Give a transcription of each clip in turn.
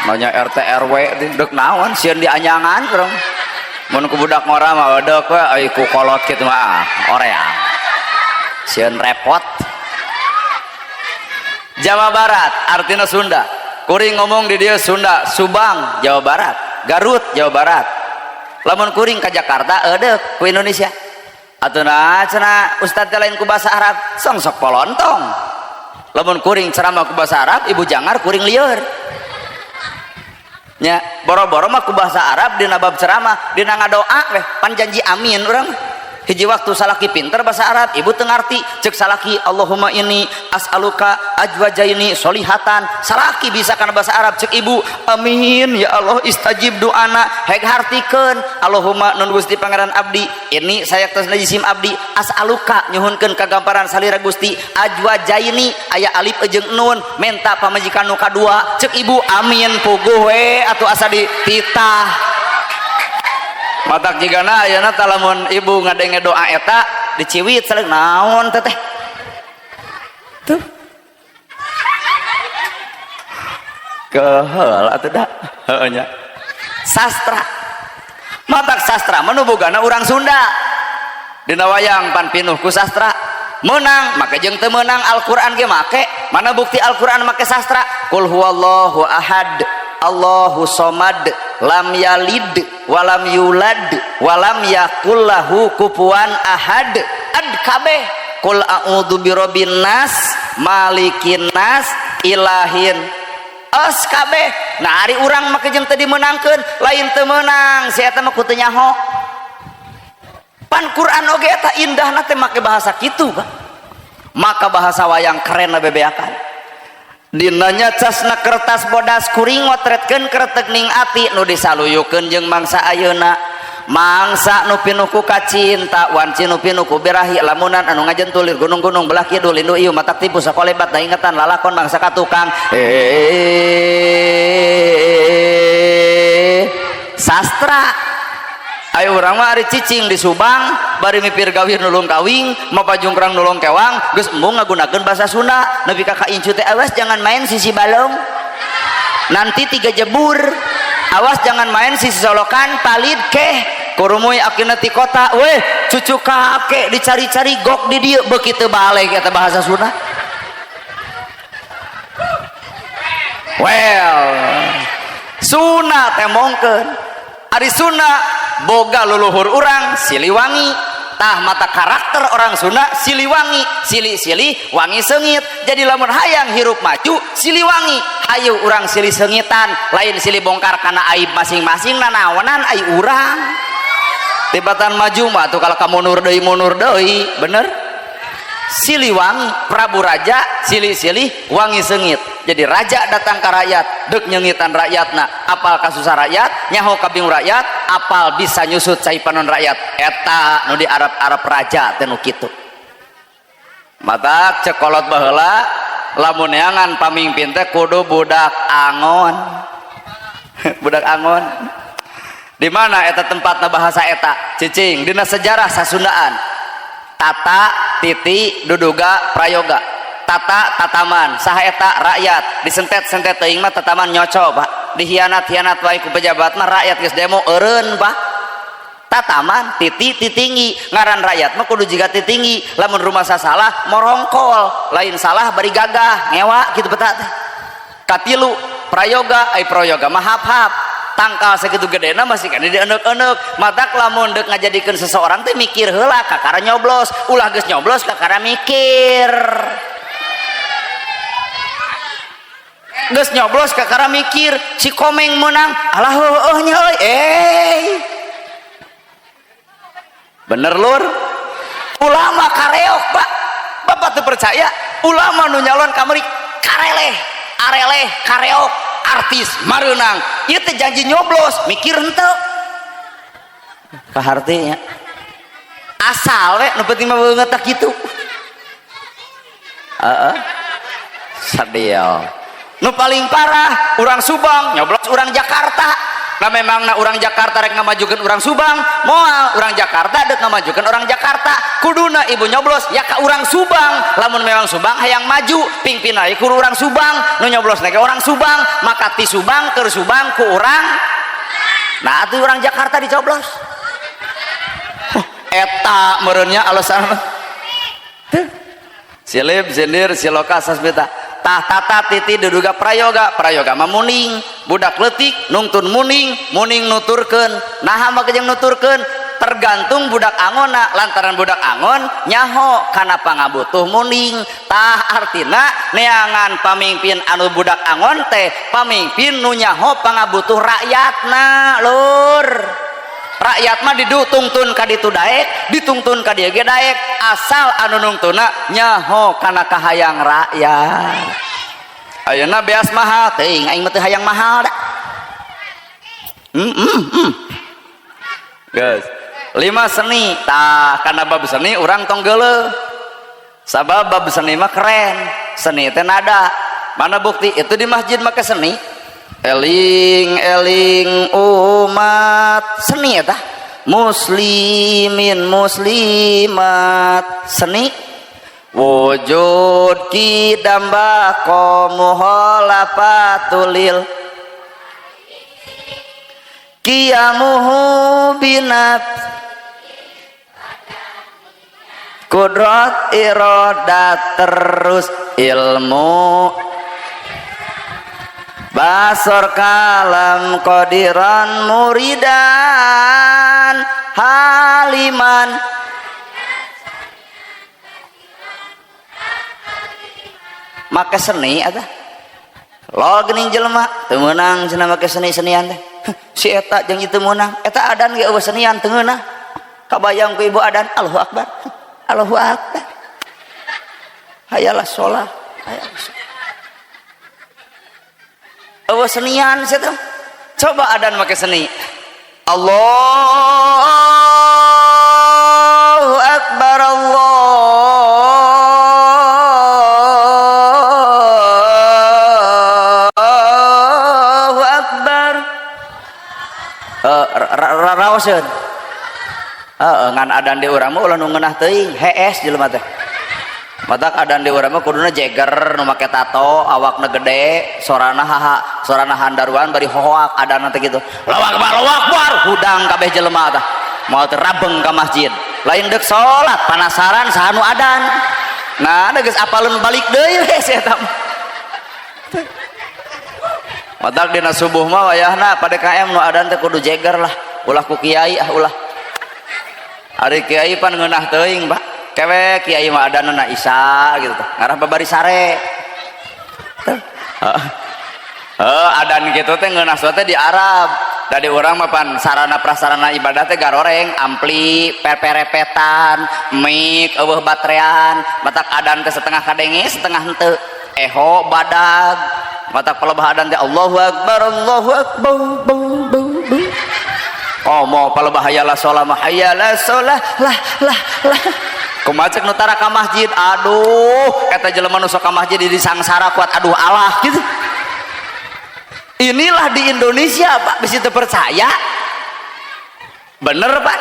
Nanya RT RW dek naon sieun dianyangan urang. Mun ku budak ngora mah deuk we ai ku kolot kitu mah orea. Sieun repot. Jawa Barat artinya Sunda. Kuring ngomong di dia Sunda, Subang, Jawa Barat, Garut, Jawa Barat. Lamun kuring ke Jakarta eudeuh ku Indonesia. Atuh nah cenah ustad teh lain ku bahasa Arab, song sok polontong. Lamun kuring ceramah ku bahasa Arab, ibu jangar kuring lieur. Nya, boro-boro mah ku bahasa Arab dina bab ceramah, dina ngadoa weh pan janji amin urang. Hiji waktu salaki pinter bahasa Arab, ibu teu ngarti, cek salaki Allahumma inni as'aluka ajwajaini solihatan. Salaki bisa kana bahasa Arab, cek ibu amin ya Allah istajib doana, heg hartikeun Allahumma nun Gusti Pangeran abdi, ini saya tos jisim abdi as'aluka nyuhunkeun kagamparan salira Gusti ajwajaini aya alif jeung nun menta pamajikan nu kadua, cek ibu amin puguh we atuh asa dititah. Matak jigana ayeuna tah lamun ibu ngadenge doa eta diciwit saling naon teteh tuh kehel atuh da heueuh nya. Sastra matak sastra mah nu bogana urang Sunda dina wayang pan pinuh ku sastra menang make jeung teu meunang Al-Qur'an ge make. Mana bukti Al-Qur'an make sastra? Qul huwallahu ahad Allahu somad lam yalid walam yulad walam yakul lahu kufuwan ahad. Ad kabeh qul a'udzu birabbin nas malikin nas ilahin os kabeh. Nah ari urang make jeung teu dimeunangkeun lain teu meunang si eta mah ku teu nyaho. Pan Quran oge eta indahna teh make bahasa kitu Pak. Maka bahasa wayang keren bebeakan. Dinanya casna kertas bodas kuring ngotretkeun kretek ning ati nu disaluyukeun jeung mangsa ayeuna. Mangsa nu pinuh ku kacinta wanci nu pinuh ku birahi lamunan anu ngajentulir gunung-gunung belah kidul lindu ieu matak tipu sakolebat da ingetan lalakon mangsa ka tukang. Sastra ayo urang mah ari cicing di Subang bari mipir gawir nulung kawing mapajungkrang nulung kewang geus embung ngagunakeun bahasa Sunda nepi ka ka incu teh awas jangan main sisi balong nanti tiga jebur, awas jangan main sisi solokan palid keh kurumuy akhirna ti kota weh cucu kakek dicari-cari gok di dieu beuki teu balik eta bahasa Sunda. Well Sunda teh mongkeun ari Sunda boga leluhur urang Siliwangi tah mata karakter orang Sunda Siliwangi silih-silih wangi seungit. Jadi lamun hayang hirup maju Siliwangi hayu urang silih seungitan lain silih bongkar kana aib masing-masing nanaonan ai urang tibatan maju mah atuh kalau kamu mundur deui bener. Siliwangi Prabu Raja silih-silih wangi seungit. Jadi raja datang ke rakyat dek nyengitan rakyatna apal kasusah rakyat nyaho kabingung rakyat apal bisa nyusut cai panon rakyat eta nu di Arab-Arab raja teh nu kitu. Matak cek kolot baheula lamun neangan pamimpin teh kudu budak angon. Budak angon di mana eta tempatna bahasa eta cicing dina sejarah sasundaan tata titi duduga prayoga tata tataman saha eta rakyat disentet-sentet teuing mah tataman nyoco Pak dihianat-hianat wae ku pejabat mah rakyat geus demo eureun Pak. Tataman titi titinggi ngaran rakyat mah kudu jiga titinggi lamun rumah salah morongkol lain salah bari gagah ngewa kitu peta teh. Katilu prayoga ai prayoga mah hap-hap tangkal segitu gedena masih kan dieneuk-eneuk matak lamun deuk ngajadikeun seseorang teh mikir heula kakara nyoblos ulah geus nyoblos kakara mikir geus nyoblos kakara mikir si Komeng menang alah heueuh nya euy bener lur ulama kareok Pak. Bapak teu percaya ulama nu nyalon kamari kareleh areleh kareok artis mareunang ieu teh janji nyoblos mikir henteu kahartinya asal we nu penting mah beungeut tah kitu heeh sadil nu paling parah urang Subang nyoblos urang Jakarta Nah memang na orang Jakarta rek ngamajukeun urang Subang, moal urang Jakarta dek ngamajukeun orang Jakarta. Kuduna ibu nyoblos ya ka urang Subang. Lamun memang Subang hayang maju, pingpin aya kudu urang Subang, nu nyoblos ge orang Subang, maka ti Subang keur Subang ku urang. Nah atuh urang Jakarta dicoblos. Eta meureunnya alasan. Silib, sindir, siloka, sasmita. Tah tata titi duduga prayoga, prayoga mah muning, budak leutik nungtun muning, muning nuturkeun. Naha mah jeung nuturkeun? Tergantung budak angonna, lantaran budak angon nyaho kana pangabutuh muning. Tah artina neangan pamimpin anu budak angon teh pamimpin nu nyaho pangabutuh rakyatna, lur. Rakyat mah didutungtun ka ditu daek, ditungtun ka dieu ge daek, asal anu nungtuna nyaho kana kahayang rakyat. Ayeuna beas mahal, teuing aing mah teu hayang mahal da. Guys, 5 seni, tah kana bab seni urang tong geuleuh. Sabab bab seni mah keren, seni teh nada. Mana bukti? Itu di masjid make seni. Eling eling umat seni eta, muslimin muslimat seni, wujud kidam baqo muhalafatulil kiamuhu binat kudrat irodat terus ilmu basor kalam qadiran muridan haliman make seni eta lo geuning jelema teu meunang cenah make seni-senian teh. Si eta jeung itu meunang eta adan ge eueuh senian teu ngeunah. Kabayang ku ibu adan Allahu akbar, Allahu akbar, hayalah sholat, hayalah sholat. Eueuh senian sia teh. Coba adan make seni. Allahu akbar, Allahu akbar. Raoseun. Heeh, ngan adan di urang mah ulah nu ngeunah teuing, hees jelema teh. Matak adan di urang mah kuduna jeger nu make tato, awakna gede, sorana haha, sorana handaruan bari hohoak adan teh kitu. Allahu akbar, Allahu akbar, hudang kabeh jelema tah. Moal teu rabeng ka masjid. Lain deuk salat, panasaran saha nu adan. Nah, geus apaleun balik deui we si eta mah. Matak dina subuh mah wayahna pada KM nu adan teh kudu jeger lah, ulah ku kiai ah ulah. Ari kiai pan ngeunah teuing, Pak. Kewe kiai mah adanna Isya gitu teh. Ngarah babari sare. Heeh, adan kitu teh ngeunah teh di Arab. Da di urang mah pan sarana prasarana ibadah teh garoreng, ampli, perperepetan, mic, eueuh baterean, matak adan teh setengah kadenge, setengah henteu. Eho badag, matak palebah adan teh Allahu akbar, Allahu akbar, bau bau bau. Komo palebah hayalah sholah mah hayalah sholah lah lah lah. Kumaha cek nu tara ka masjid, aduh eta jelema nu sok ka masjid di sangsara kuat aduh Allah gitu. Inilah di Indonesia Pak, bisa terpercaya. Bener Pak.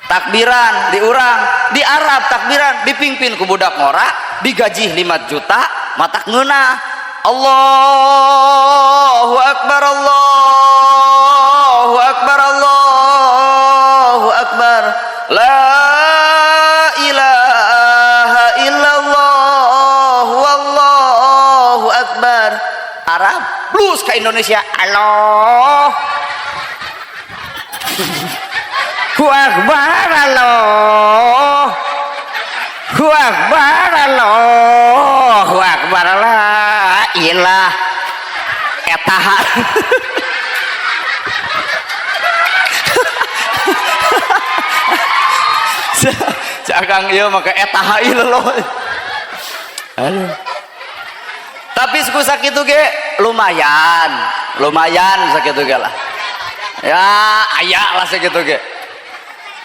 Takbiran di urang, di Arab takbiran dipimpin ku budak ngora, digaji 5 juta, matak ngeunah. Allahu akbar, Allahu akbar, Allahu akbar. La ilaha illallah wallahu akbar. Arab plus ke Indonesia Allah akbar, Allah akbar, Allahu akbar, la ilah eta. Cakang ieu maka eta ilallah. Aduh. Tapi suku sakitu ge lumayan, lumayan sakitu ge lah. Ya aya lah sakitu ge.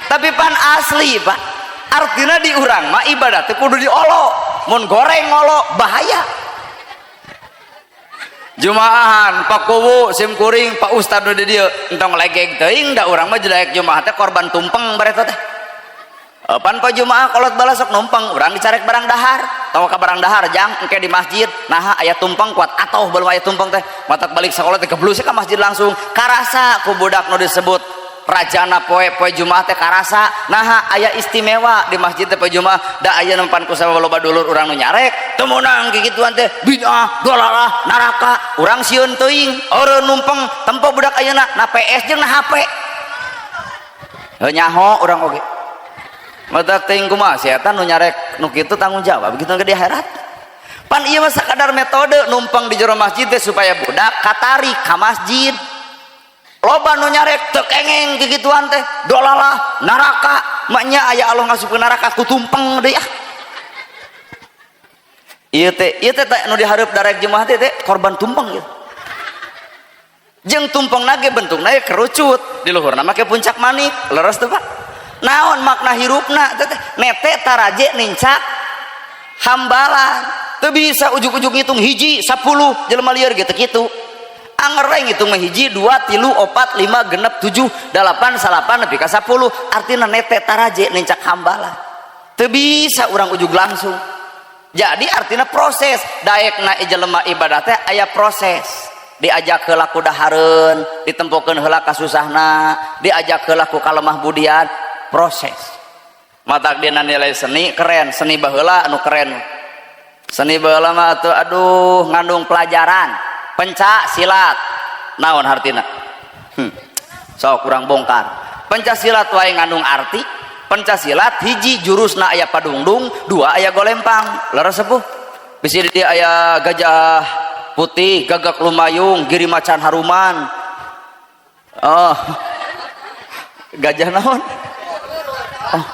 Tapi pan asli Pak, artinya di urang mah ibadah teh kudu diolo, mun goreng ngolo bahaya. Jumaahan Pak Kuwu, sim kuring, Pak Ustad nu di dieu entong legeg teuing, da urang mah jelek. Jumaah teh korban tumpeng bareto teh. Pan poe Jumaah kolot bala sok numpeng, urang dicarek barang dahar, tong ka barang dahar jang, engke di masjid. Naha? Aya tumpeng kuat atau belum aya tumpeng teh. Matak balik sekolah teh geblus ka masjid langsung. Karasa ku budak nu disebut rajana poe poe Jumaah teh, karasa. Naha? Aya istimewa di masjid teh poe Jumaah, da aya nempan ku loba dulur urang nu nyarek teu meunang kikituan teh, bid'ah, dolalah, neraka. Urang sieun teuing eureun numpeng. Tempo budak ayeuna na PS jeung na HP. Heuh, nyaho urang oge. Matak teuing kumaha si eta nu nyarek nu kitu tanggung jawab begitu ke di akhirat. Pan ieu mah sakadar metode numpang di jero masjid teh supaya budak katarik ka masjid. Loba nu nyarek teu kengeng kikituan teh, dolalah, neraka. Maknya aya Allah ngasup ke neraka ku tumpeng deui. Ah, ieu teh, ieu teh nu dihareup darek jemaah teh teh korban tumpeng gitu. Jeung tumpeng nage bentukna ge kerucut, di luhurna make puncak manik. Leres teu, Pak? Naon makna hirupna teh teh? Nete taraje nincak hambalan. Teu bisa ujug-ujug ngitung hiji 10 jelema lieur gitu. Kitu anger we ngitung mah, hiji, dua, tilu, opat, lima, genep, tujuh, dalapan, salapan, nepi ka 10. Artinya nete taraje nincak hambalan, teu bisa urang ujug langsung. Jadi artinya proses daekna jelema ibadah teh aya proses. Diajak heula ku dahareun, ditempokeun heula kasusahna, diajak heula ku kalemah budian, proses. Matak dina nilai seni keren, seni baheula anu keren. Seni baheula mah atuh aduh ngandung pelajaran. Pencak silat naon hartina? Sok kurang bongkar. Pencak silat wae ngandung arti. Pencak silat hiji jurusna aya padungdung, dua aya golempang. Leres sepuh bisi di aya gajah putih, gagak lumayung, giri macan haruman. Oh, gajah naon? Oh,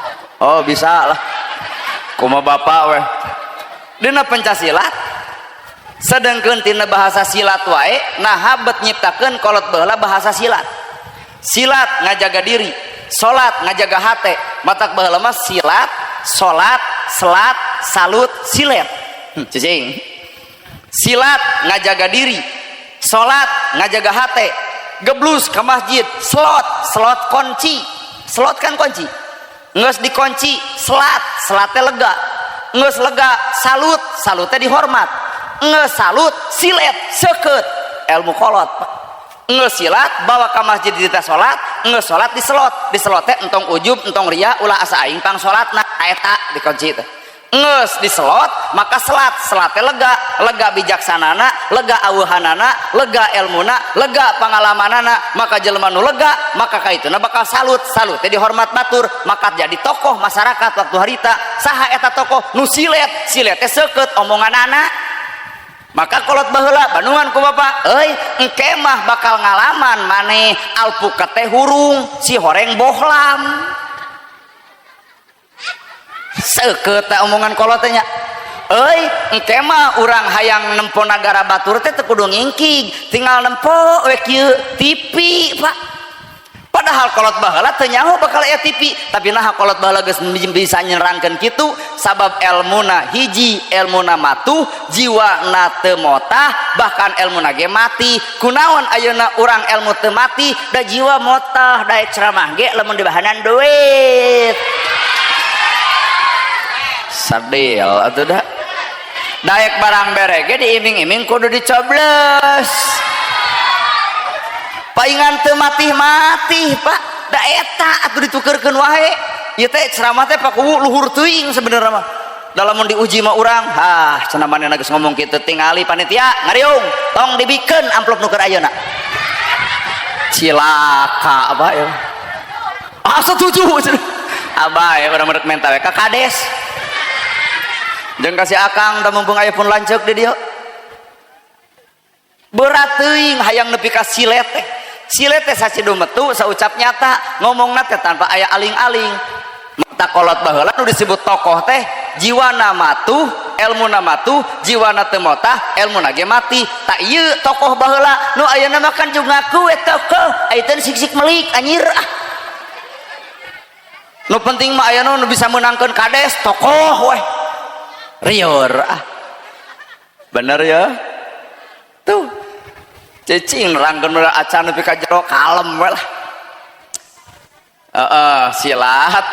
oh, bisa lah. Kuma bapak weh dina pencak silat. Sedangkan tina bahasa silat wae, nah bet nyiptakeun kolot baheula bahasa silat. Silat ngajaga diri, salat ngajaga hate. Matak baheula mah silat, salat, selat, salut, silet. Cicing. Silat ngajaga diri, salat ngajaga hate. Geblus ke masjid, slot, slot kunci. Slot kan kunci. Nges dikunci, selat, selatnya lega. Nges lega, salut, salutnya dihormat. Nges salut, silet, seket. Ilmu kolot, Pak. Nges silat bawa ke masjid di salat, nges salat di selot, di selot teh entong ujub, entong ria, ulah asa aing pang salatna eta dikunci teh. Nges di selot maka selat, selatnya lega, lega bijaksanana, lega awuhanana, lega ilmuna, lega pengalamanana. Maka jelema nu lega maka kaituna bakal salut, salut teh dihormat batur, maka jadi tokoh masyarakat waktu harita. Saha eta tokoh? Nu silet, silet teh seukeut omonganana. Maka kolot baheula bandungan ku bapak euy, engke mah bakal ngalaman maneh alpukat teh hurung, si horeng bohlam. Seukeut teh omongan kolot teh nya. Euy, engke mah urang hayang nempo nagara batur teh teu kudu ngingkig, tinggal nempo we kieu TV, Pak. Padahal kolot baheula teu nyaho bakal aya TV, tapi naha kolot baheula geus bisa nyerangkeun kitu? Sabab elmuna hiji, elmuna matuh, jiwana teu motah, bahkan elmuna ge mati. Kunaon ayeuna urang elmu teu mati, da jiwa motah, daek ceramah ge lamun dibahanan duit. Sadil atuh da. Daek barang bere ge diiming-iming kudu dicoblos. Paingan teu matih-matih, Pak. Da eta atuh ditukerkeun wae. Ieu teh ceramah teh, Pak Kuwu, luhur teuing sebenarnya mah. Dalam mun diuji mah urang, hah, cenah manehna geus ngomong kitu, tingali panitia ngariung, tong dibikeun amplop nu keur ayeuna. Cilaka apa ya? Ah, setuju. Abah ya urang merek menta we ka kades. Jeung kasih akang tah mumpung aya pun lanceuk di dieu. Berat teuing hayang nepi ka silet teh. Silet teh sacidu metu, saucap nyata, ngomongna teh tanpa aya aling-aling. Mata kolot baheula nu disebut tokoh teh jiwana matuh, elmuna matuh, jiwana teu motah, elmuna ge mati. Tak ieu tokoh baheula. Nu ayeuna mah kan juga ngaku we tokoh, aya teh sik-sik melik anjir ah. Nu penting mah aya nu bisa menangkeun kades, tokoh weh. Rieur ah. Bener ya? Tuh. Cicing nerangkeun acan nepi ka jero kalem we lah. Silat,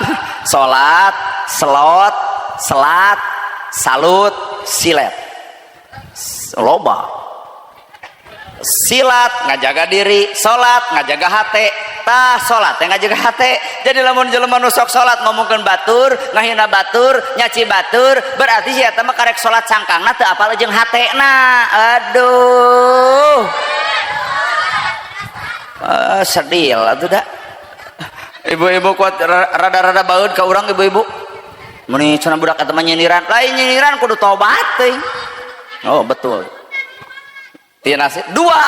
salat, selot, selat, salut, silet. Loba. Silat ngajaga diri, salat ngajaga hate. Tah salat teh ngajaga hate. Jadi lamun jelema nu sok salat ngomongkeun batur, ngahina batur, nyaci batur, berarti si eta mah karek salat cangkangna teu apal jeung hatena. Aduh. Sedih atuh da. Ibu-ibu kuat rada-rada baeud ka urang ibu-ibu. Meni cenah budak eta mah nyindiran, lain nyindiran kudu tobat teuing. Oh, betul. Tina dua.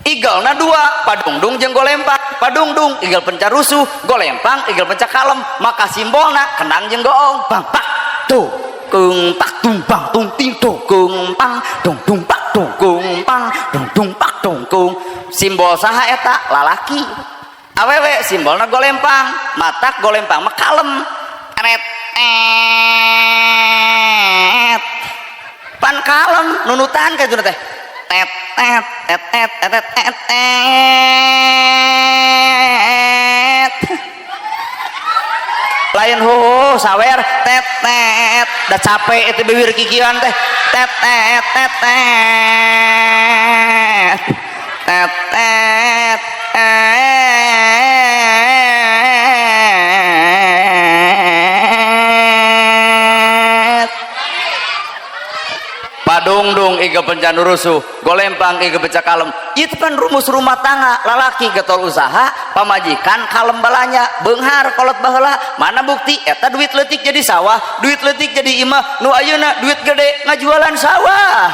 Igelna dua, padungdung jeung golempang. Padungdung igel penca rusuh, golempang igel penca kalem. Maka simbolna kendang jeung goong. Bang pak tuh kung pak tung bang tung ting tuh kung pang dung dung pak tung kung pang dung dung pak tung kung. Simbol saha eta? Lalaki. Awewe simbolna golempang, matak golempang mah kalem. Ret et. Pan kalem nunutan ka teh. Tet tet tet tet tet tet tet. Lain hu sawer tet tet, da capek itu bibir kikian teh. Tet tet tet tet. Tet tet tet. Padungdung iga pencan rusuh, golempang iga pecah kalem. Itu kan rumus rumah tangga. Lalaki getol usaha, pamajikan kalem balanya, beunghar kolot baheula. Mana bukti? Eta duit leutik jadi sawah, duit leutik jadi imah. Nu ayeuna duit gede ngajualan sawah.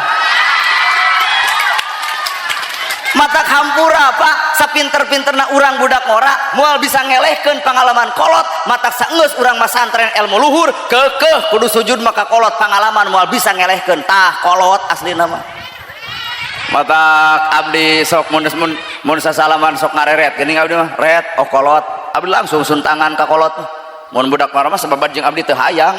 Mata hampura pak, sapinter-pinterna urang budak ngora moal bisa ngelehkeun pengalaman kolot. Matak saenggeus urang masantren ilmu luhur kekeh kudu sujud maka kolot pengalaman moal bisa ngelehkeun. Tah kolot aslina mah. Matak abdi sok mun mun sasalaman sok ngareret geuning abdi mah ret oh kolot, abdi langsung suntangan ka kolot. Mun budak ngora mah sababad jeung abdi teu hayang.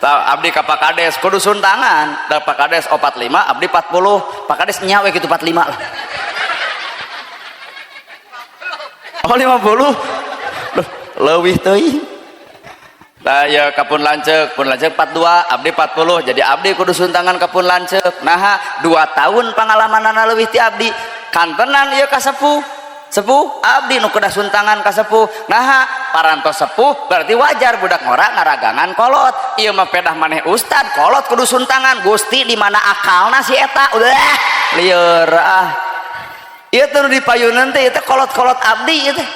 Abdi ka Pak Kades kudu suntangan. Da Pak Kades 45 abdi 40, Pak Kades nya we kitu 45 lah. Oh 50. Loh, leuwih teuing. Nah ya kapun lanceuk, pun lanceuk 42, abdi 40. Jadi abdi kudu suntangan kapun lanceuk. Naha 2 tahun pengalamanana leuwih ti abdi. Kantenan ieu ka sepuh. Sepuh abdi nu kedah suntangan ka sepuh. Naha parantos sepuh berarti wajar budak ngora ngaragangan kolot. Ieu mah pedah maneh ustad kolot kudu suntangan. Gusti di mana akalna si eta? Udah lieur ah. Ieu teh nu dipayunan teh ieu teh kolot-kolot abdi ieu teh.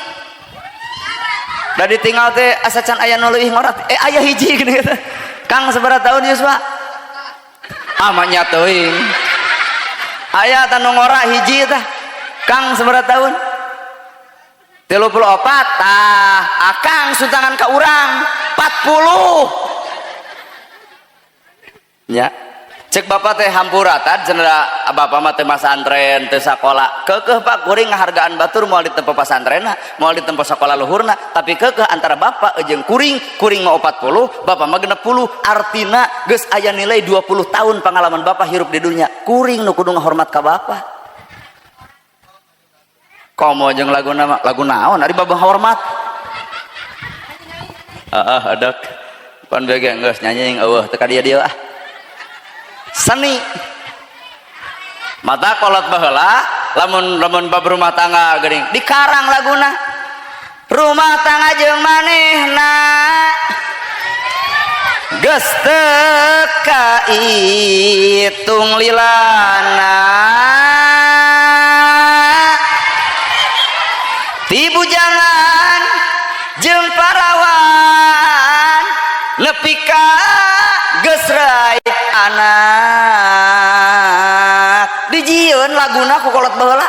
Da ditinggal teh asa can aya nu leuwih ngora. Aya hiji geuning teh. Kang sabaraha tahun Yuswa? Ah mah nya teuing. Aya tah nu ngora hiji tah. Kang sabaraha tahun? 34. Tah akang suntangan ka urang 40 nya. Cek bapak teh hampura tad cenah bapak mah teu masantren teu sakola. Keukeuh pak kuring ngahargaan batur moal ditempo pasantrenna, moal ditempo sakola luhurna, tapi keukeuh antara bapak jeung kuring, kuring mah 40, bapak mah 60, artina geus aya nilai 20 tahun pengalaman bapak hirup di dunia. Kuring nu kudu ngahormat ka bapak. Komo jeung lagu nama lagu naon ari babah hormat. Heeh adek. Pan bege geus nyanyi eueuh teu ka dieu ah. Seni. Mata kolot baheula lamun lamun bab rumah tangga geuning dikarang laguna. Rumah tangga jeung manehna geus teu kaitung lilana. Ti bujangan jeung parawan nepi ka geus rai anak. Dijieun laguna ku kolot baheula.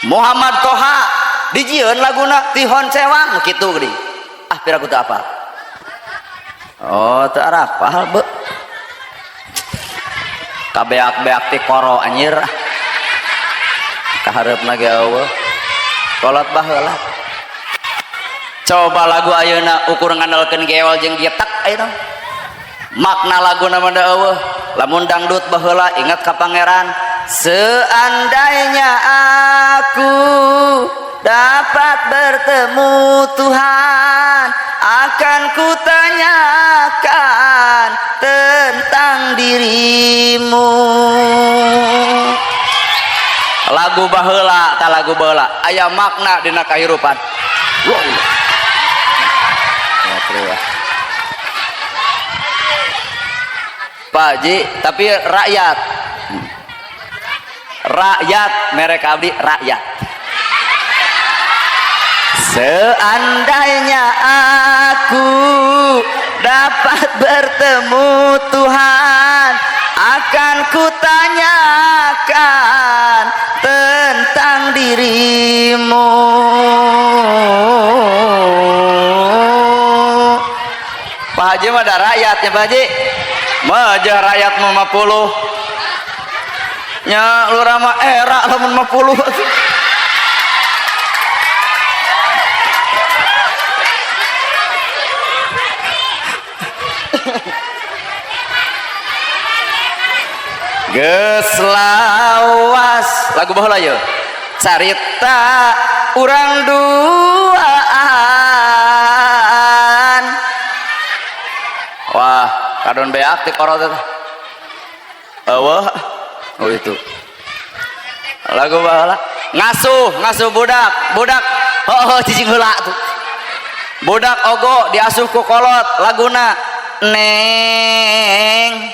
Muhammad Toha dijieun laguna Tihon Cewang kitu geuning. Ah pira ku teu apal. Oh teu arapal beuh. Kabeak-beak ti koro anjir. Kahareupna ge eueuh. Kolot baheula. Coba lagu ayeuna ukur ngandalkeun geol jeung getak ayeuna. Makna laguna mah da eueuh. Lamun dangdut baheula ingat ka pangeran. Seandainya aku dapat bertemu Tuhan, akan kutanyakan tentang dirimu. Lagu baheula ta lagu baheula aya makna dina kahirupan. Wow. Ya, Pak Haji, tapi rakyat, rakyat mereka abdi rakyat. Seandainya aku dapat bertemu Tuhan, akan kutanyakan tentang dirimu. Pak Haji mah ada rakyatnya Pak Haji. Mah rakyat 50 nya lurah mah era lamun 50. Geus lawas lagu baheula yeuh carita urang duaan. Wah, kadon beak ti korot teh. Eueuh. Oh itu. Lagu baheula ngasuh, ngasuh budak, budak heuh cicing heula tuh. Budak ogo diasuh ku kolot laguna neng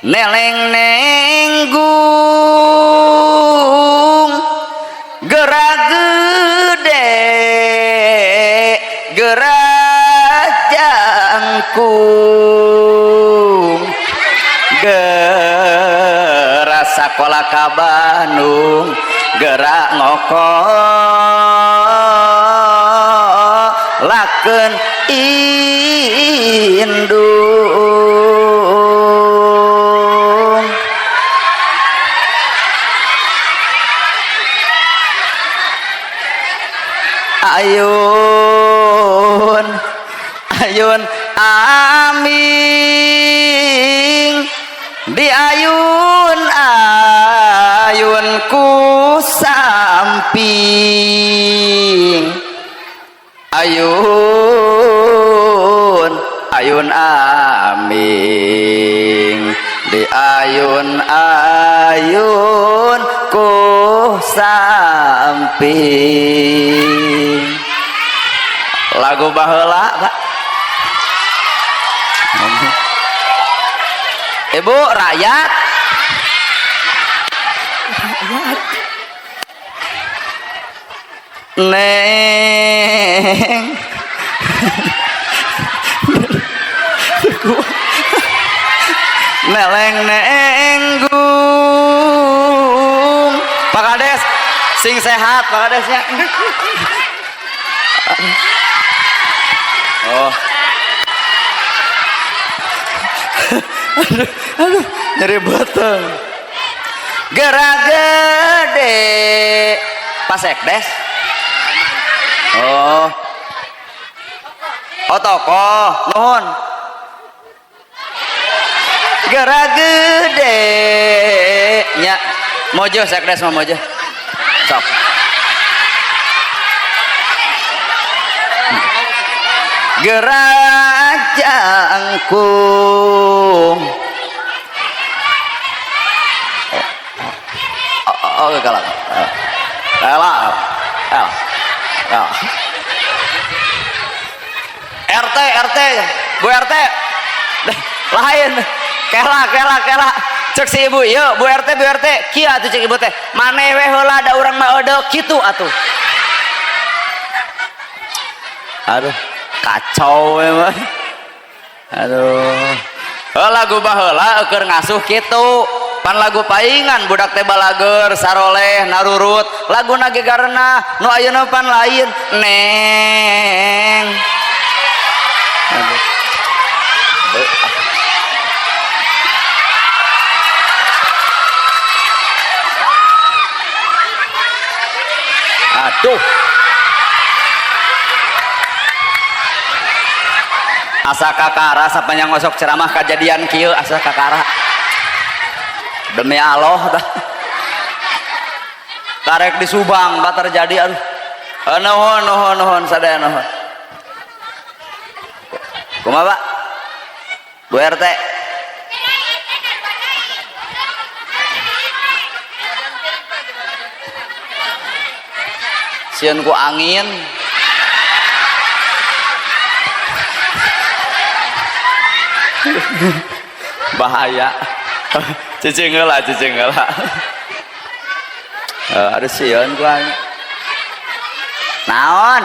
neleng nenggung gerak gede gerak jangkung gerak sakola ka Bandung gerak ngokolakeun indung. Ayun ayun aming di ayun ayun ku samping ayun ayun aming di ayun ayun ku samping. Lagu baheula Pak. Ibu rakyat, rakyat neng neleng nenggung. Pak Kades sing sehat Pak Kadesnya. Oh. Aduh, aduh, nyeri beuteung. Gerak gede. Pak Sekdes. Oh. Oh tokoh, nuhun. Gerak gede. Nya, mojo Sekdes mah mojo. Sok. Gerak jangkung. Oh, oh, kalah. Kalah. Kalah. Kalah. RT, RT, Bu RT. Lain. Kela, kela, kela. Cek si ibu, yuk Bu RT, Bu RT. Kieu atuh cek ibu teh. Maneh we heula da urang mah eudeuh kitu atuh. Aduh, kacau emang. Aduh. Lagu baheula keur ngasuh kitu. Pan lagu paingan budak teh balager saroleh narurut laguna ge garena nu ayeuna pan lain neng. Aduh. Aduh. Asa kakara sapanjang osok ceramah kajadian kieu asa kakara. Demi Allah tah. Karek di Subang pak terjadi aduh. Nuhun nuhun nuhun sadaya nuhun. Kumaha Pak? Bu RT. Sieun ku angin. Bahaya. Cicing heula, cicing heula. Aduh sieun ku angin. Naon?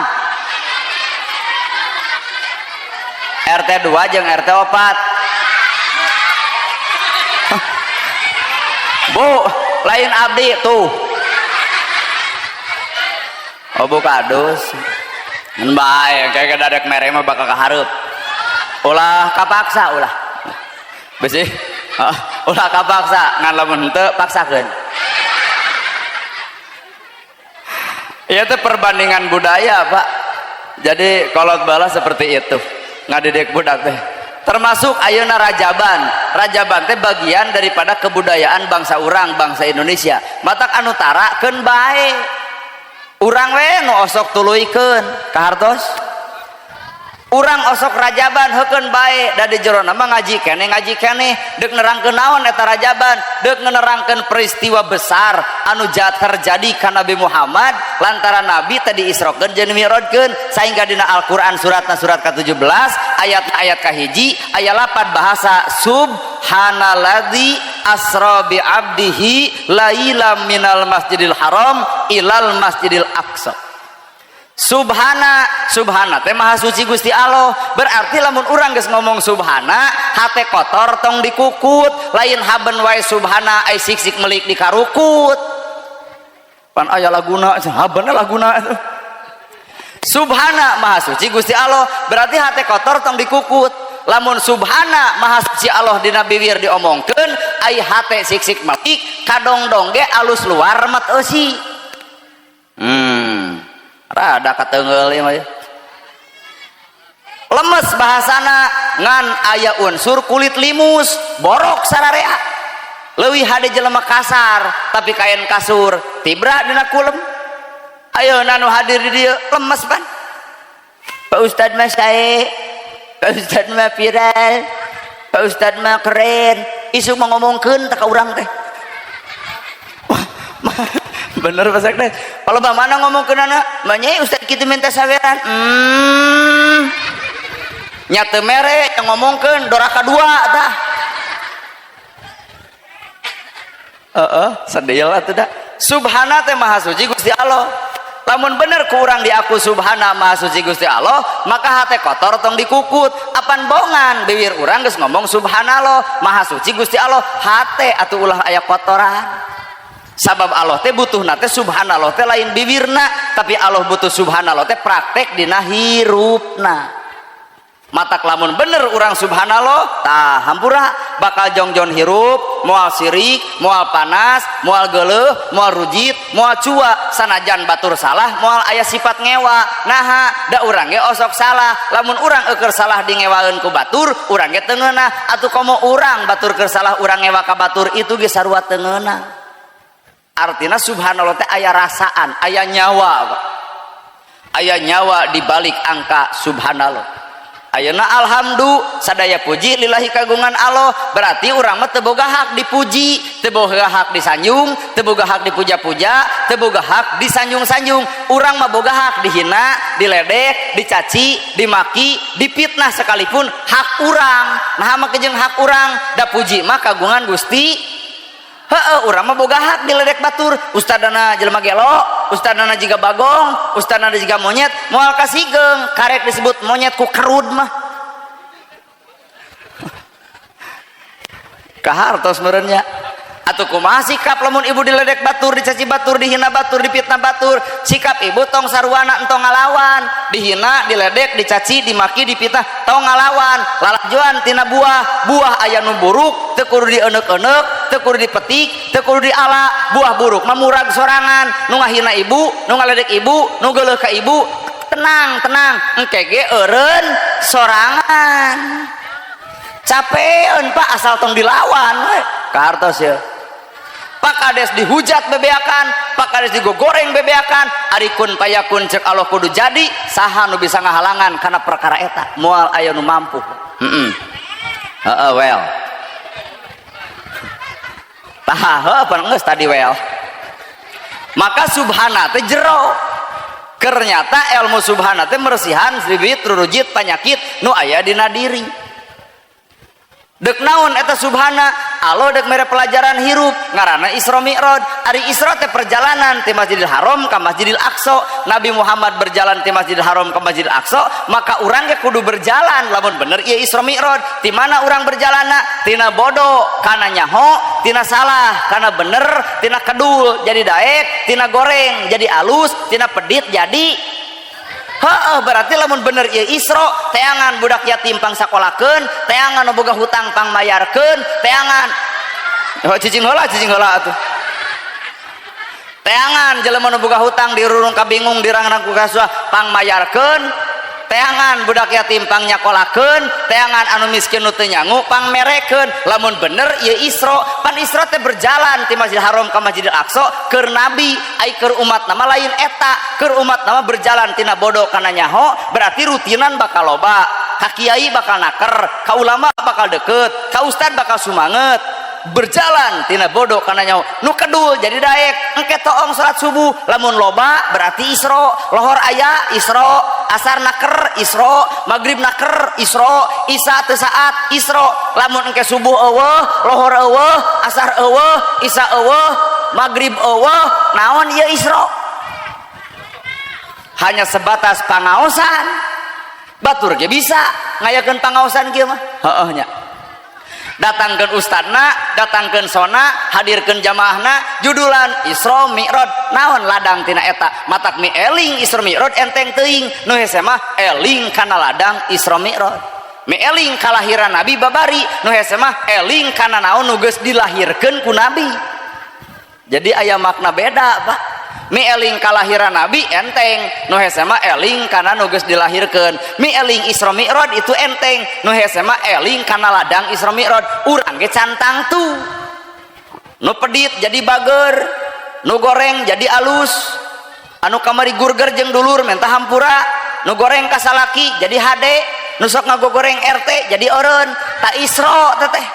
RT 2 jeung RT 4. Bu, lain abdi tuh. Oh bu kadus. Ngan bae kayak dadek mere mah bakal kahareup. Ulah kapaksa ulah. Besi. Ulah kapaksa ngan lamun henteu paksakeun. Ieu teh perbandingan budaya, Pak. Jadi kolot bala seperti itu. Ngadidik budak teh. Termasuk ayeuna rajaban. Rajaban teh bagian daripada kebudayaan bangsa urang, bangsa Indonesia. Matak anu tara keun bae. Urang we nu osok tuluykeun kahartos. Urang osok rajaban heukeun bae da di jerona mah ngaji keneh deuk nerangkeun naon eta rajaban, deuk nerangkeun peristiwa besar anu terjadi ka Nabi Muhammad lantaran Nabi tadi diisrokeun jeung dimi'rajkeun sehingga dina Al-Qur'an suratna surat ka-17 ayat-ayat kahiji aya 8 bahasa subhanalladzi asra bi abdihi lailam minal masjidil haram ilal masjidil aqsa. Subhana, subhana teh maha suci Gusti Allah. Berarti lamun urang geus ngomong subhana, hate kotor tong dikukut, lain haben wae subhana ai sik-sik melik dikarukut. Pan aya laguna, habenna laguna. Subhana maha suci Gusti Allah, berarti hate kotor tong dikukut. Lamun subhana maha suci Allah dina biwir diomongkeun, ai hate sik-sik melik kadongdong ge alus luar mat eusi. Rada katengeul ieu mah. Lemes bahasana ngan aya unsur kulit limus, borok sararea. Leuwih hade jelema kasar tapi kain kasur tibra dina kulem. Ayeuna nu hadir di dieu lemes pan. Pak Ustad mah sae, Pak Ustad mah viral, Pak Ustad mah keren. Isu mah ngomongkeun teh ka urang teh. Bener Pak Sekdes. Kalau bah mana ngomong ke nana, manya Ustad kitu minta saweran. Nyate mere yang ngomongkeun doraka dua tah. Heeh, sedih lah tuh dah. Subhana teh maha suci Gusti Allah. Lamun bener ku urang diaku subhana maha suci Gusti Allah, maka hate kotor tong dikukut. Apan bongan bibir urang geus ngomong subhanallah, maha suci Gusti Allah, hate atuh ulah aya kotoran. Sabab Allah teh butuhna teh subhanallah teh lain bibirna, tapi Allah butuh subhanallah teh praktek dina hirupna. Matak lamun bener urang subhanallah tah hampura bakal jongjon hirup, moal sirik, moal panas, moal geuleuh, moal rujit, moal cua, sanajan batur salah moal aya sifat ngewa. Naha da urang ge osok salah, lamun urang eueur salah di ngewaeun ku batur, urang ge teu ngeunah. Atuh komo urang batur keur salah urang ngewa ka batur itu ge sarua teu ngeunah. Artina subhanallah teh aya rasaan, aya nyawa, Pak. Aya nyawa di balik angka subhanallah. Ayeuna alhamdulillah sadaya puji lillahi kagungan Allah, berarti urang mah teu boga hak dipuji, teu boga hak disanjung, teu boga hak dipuja-puja, teu boga hak disanjung-sanjung. Urang mah boga hak dihina, diledek, dicaci, dimaki, dipitnah sekalipun hak urang. Nah mah jeung hak urang, da puji mah kagungan Gusti. Heeh, urang mah boga hak diledek batur. Ustadana jelema gelo, ustadana jiga bagong, ustadana jiga monyet, moal kasigeung, karek disebut monyet ku kerud mah. Kahartos meureun nya. Atuh kumaha sikap lamun ibu diledek batur, dicaci batur, dihina batur, dipitnah batur? Sikap ibu tong saruana entong ngalawan, dihina, diledek, dicaci, dimaki, dipitnah, tong ngalawan. Lalajuan tina buah, buah aya nu buruk, teu kudu dieneuk-eneuk, teu kudu dipetik, teu kudu diala. Buah buruk mah murag sorangan, nu ngahina ibu, nu ngaledek ibu, nu geuleuh ka ibu, tenang, tenang, engke ge eureun sorangan. Capeun Pak asal tong dilawan we. Kahartos ya. Pak Kades dihujat bebeakan, Pak Kades digogoreng bebeakan, ari kun payakun cek Allah kudu jadi. Saha nu bisa ngahalangan karena perkara eta? Moal aya nu mampu. Heeh, well, tah heuh, pan geus tadi well. Maka subhana teh jero. Ternyata ilmu subhana teh meresihan bibit rurujit penyakit nu aya dina diri. Dek naon eta subhana? Allah dek mere pelajaran hirup, ngaranna Isra Mi'raj. Ari Isra teh perjalanan ti Masjidil Haram ka Masjidil Aqsa. Nabi Muhammad berjalan ti Masjidil Haram ke Masjidil Aqsa, maka urang ge kudu berjalan lamun bener ieu Isra Mi'raj. Ti mana urang berjalanna? Tina bodoh kana nyaho, tina salah kana bener, tina kedul jadi daek, tina goreng jadi alus, tina pedit jadi. Heeh, berarti lamun bener ieu Isra, teangan budak yatim pang sakolakeun, teangan nu boga hutang pang mayarkeun, teangan. Oh, cicing heula, cicing heula atuh. Teangan jelema nu boga hutang dirurung kabingung, dirangrang ku kasuah, pang mayarkeun, teangan budak yatim pang nyakolakeun, teangan anu miskin nu teu nyangu pang merekeun. Lamun bener ieu Isra, pan Isra teh berjalan ti Masjidil Haram ka Masjidil Aqsa keur nabi, ai keur umat nama lain eta. Keur umat nama berjalan tina bodoh kana nyaho, berarti rutinan bakal loba, ka kiai bakal naker, ka ulama bakal deket, ka ustad bakal sumanget. Berjalan tina bodoh kana nyaho, nu kedul jadi daek, engke toong salat subuh lamun loba berarti Isra, lohor aya Isra, asar naker Isra, maghrib naker Isra, Isya teu saat Isra. Lamun engke subuh eueuh, lohor eueuh, asar eueuh, Isya eueuh, maghrib eueuh, naon ieu Isra? Hanya sebatas pangaosan. Batur ge bisa ngayakeun pangaosan kieu mah, heueuh nya. Datangkeun ustadna, datangkeun sona, hadirkeun jamaahna, judulan Isra Mi'raj. Naon ladang tina eta? Matak mi eling Isra Mi'raj enteng teuing. Nu hese mah eling kana ladang Isra Mi'raj, mi eling kalahiran Nabi babari. Nu hese mah eling kana naon nu geus dilahirkeun ku Nabi. Jadi aya makna beda, Pak. Mi eling kalahiran Nabi enteng, nu hese mah eling kana nu geus dilahirkeun. Mi eling Isra Mi'raj itu enteng, nu hese mah eling kana ladang Isra Mi'raj. Urang ge can tangtu nu pedit jadi bager, nu goreng jadi alus, anu kamari gurger jeung dulur minta hampura, nu goreng ka salaki jadi hade, nu sok ngagogoreng RT jadi eureun. Ta Isra teh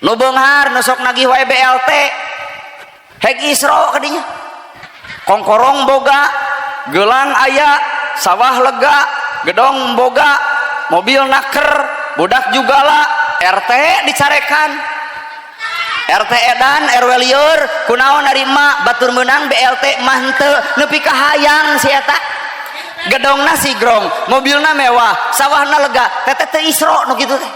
nu beunghar, nu sok nagih wae BLT, hek Isra kadinya. Kongkorong boga, gelang aya, sawah lega, gedong boga, mobil naker, budak juga lah, RT dicarekan, RT edan, RW lieur. Kunaon ari emak? Batur menang BLT mah henteu. Nepi ka hayang si eta, gedongna sigrong, mobilna mewah, sawahna lega. Teteh teu Isra nu kitu teh.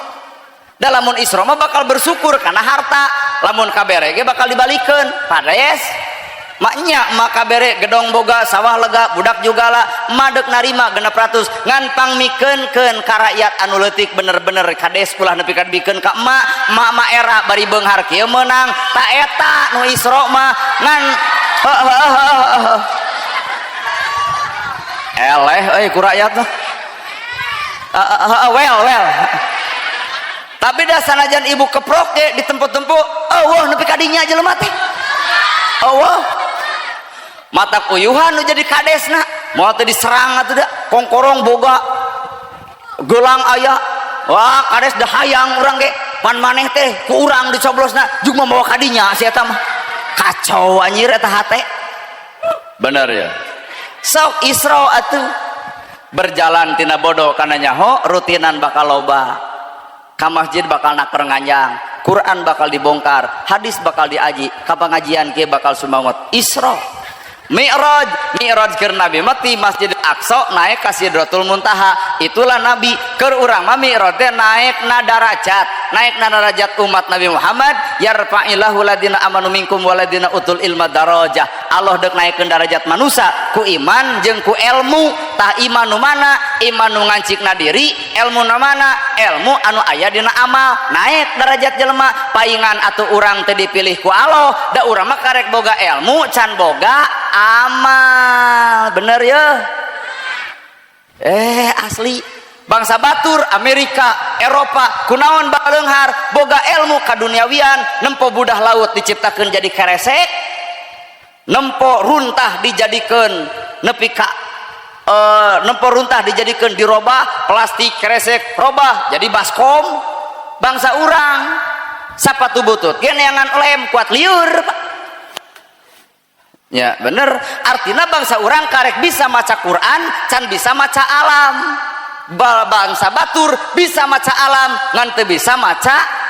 Da lamun Isra mah bakal bersyukur karena harta lamun kabere ge bakal dibalikeun. Pades maknya maka bere gedong boga, sawah lega, budak juga lah, madek narima 600, ngan pangmikeunkeun ka rakyat anu leutik bener-bener. Kades ulah nepi ka bikeun ka emak emak mah era bari beunghar kieu meunang. Ta eta nu Isra mah ngan eleh euy ku rakyat mah. Well, well, tapi dah sanajan ibu keprok ge ditempo-tempo eueuh nepi ka dinya jelema teh eueuh. Mata kuyuhan nu jadi kadesna moal teh diserang atuh. Da kongkorong boga, gelang aya, wah, kades dah hayang urang ge, pan maneh teh ku urang dicoblosna jeung membawa kadinya. Si eta mah kacau anjir eta hate. Bener ya? Sok Isra atuh, berjalan tina bodoh kana nyaho, rutinan bakal loba, ka masjid bakal naker nganjang, Quran bakal dibongkar, hadis bakal diaji, ka pengajian kieu bakal sumangot. Isra Mi'raj, Mi'raj keur Nabi mah ti Masjid Aqsa naik ka Sidratul Muntaha. Itulah Nabi. Keur urang mah Mi'raj teh naik na darajat, naik na darajat umat Nabi Muhammad. Yarfa'illahu ladina amanu minkum waladina utul ilma darajah. Allah dek naikkeun darajat manusia ku iman jeung ku ilmu. Tah, iman nu mana? Iman nu ngancikna diri. Ilmu nu mana? Ilmu anu aya dina amal, naik derajat jelema. Paingan atuh urang teh dipilih ku Allah, da urang mah karek boga ilmu can boga amal. Bener ya? Eh, asli. Bangsa batur, Amerika, Eropa, kunaon baleunghar? Boga ilmu kaduniawian. Nempo budah laut diciptakan jadi keresek, nempo runtah dijadikan nepi ka nempo runtah dijadikan, dirobah plastik, keresek robah jadi baskom. Bangsa urang sapatu butut ge neangan lem, kuat liur, Pak. Ya bener, artinya bangsa urang karek bisa maca Quran, can bisa maca alam. Bangsa batur bisa maca alam, ngan teu bisa maca